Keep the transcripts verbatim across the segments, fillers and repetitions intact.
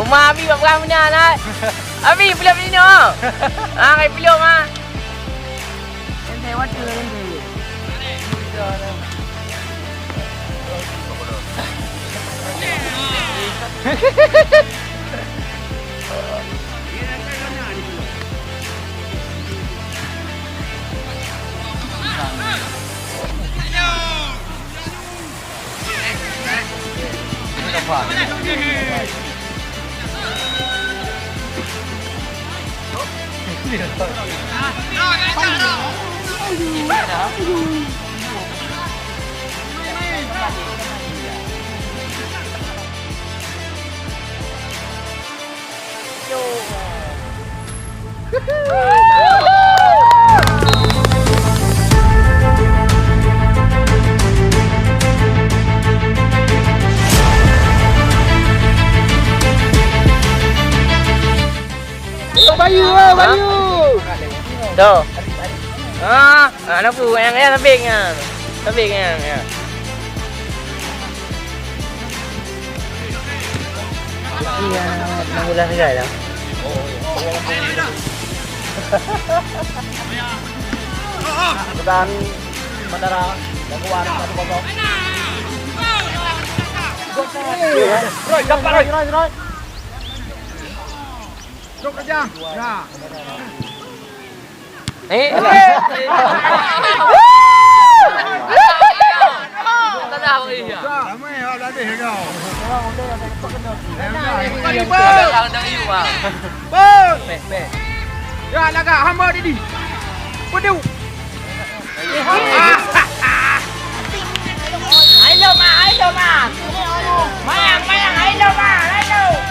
Uma Abi bak peugah meunan, hai. Abi, peuleueh nyoe. Ah, kai peuleueh, ah. Bayu, eh, Bayu. Dah. Ah, ah, nak pu, yang, yang sabeng, ah. Sabeng, yang, ya. Iya, enam bulan lagi dah. Dan bandara, jagoan, satu kosong. Roy, dapat, Roy. Roy, Roy, Roy. Cok aja. Ya. Eh. Ramai awak dah habis kau. Bang. Bang. Ya, lagak hamba tadi. Pedu. Hai lo ma, hai lo ma. Mayang, mayang, hai lo ma, hai lo.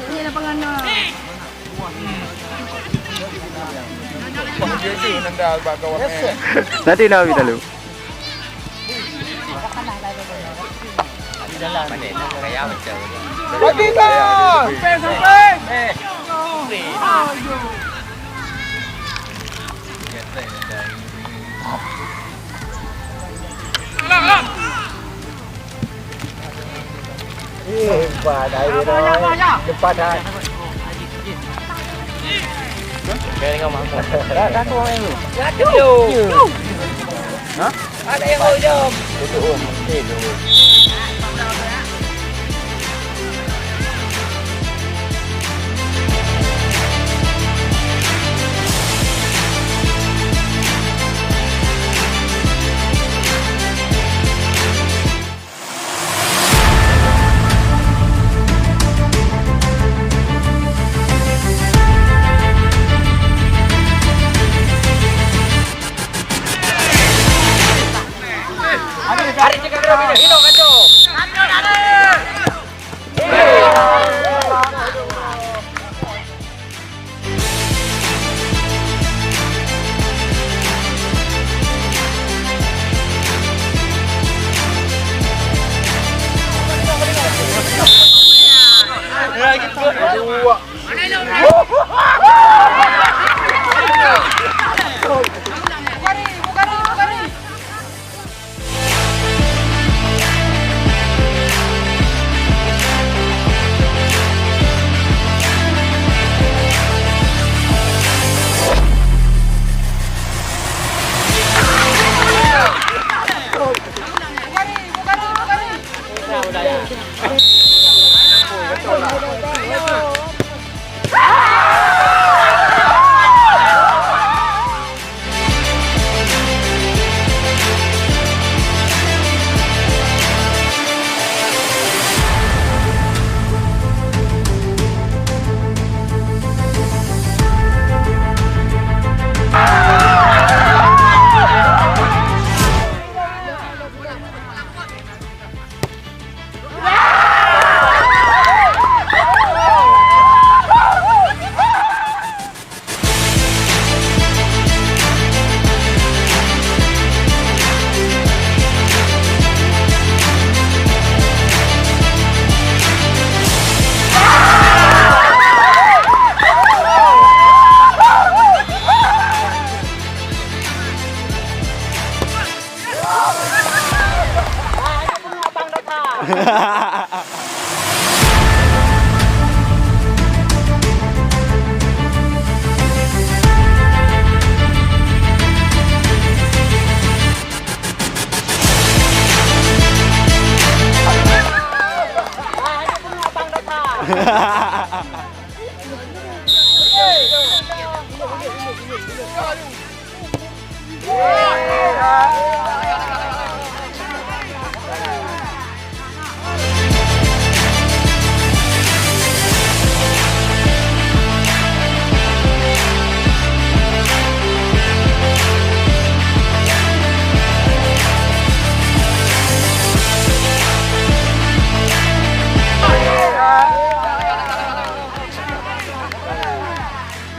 Ini lapangan, nah. Nanti nak ambil lalu. Sampai, sampai. Eh, hebat hai dia. Cepat hai. Dah, dah tu orang tu. Dah tu. Ha? Ada yang mau jom. Duduk, oh, mesti tu.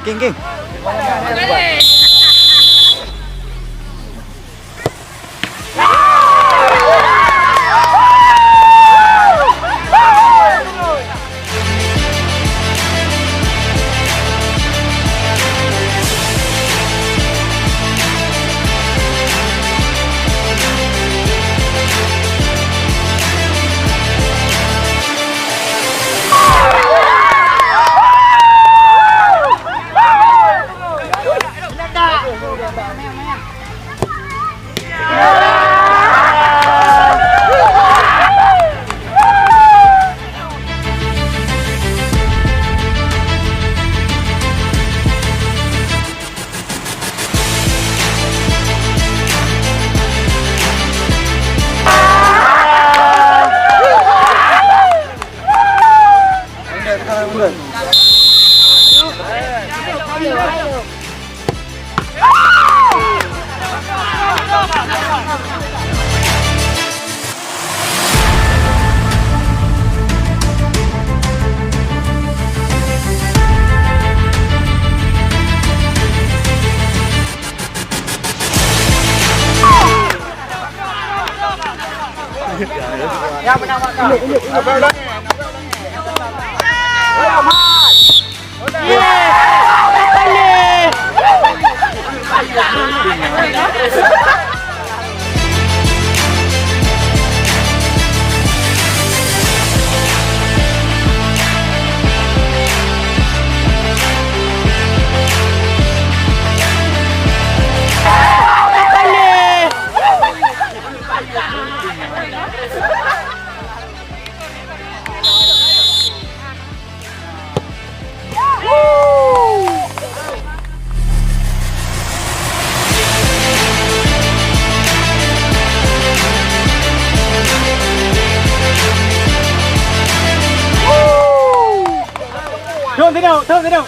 Geng, geng. Thôn thế nào? Thôn thế nào?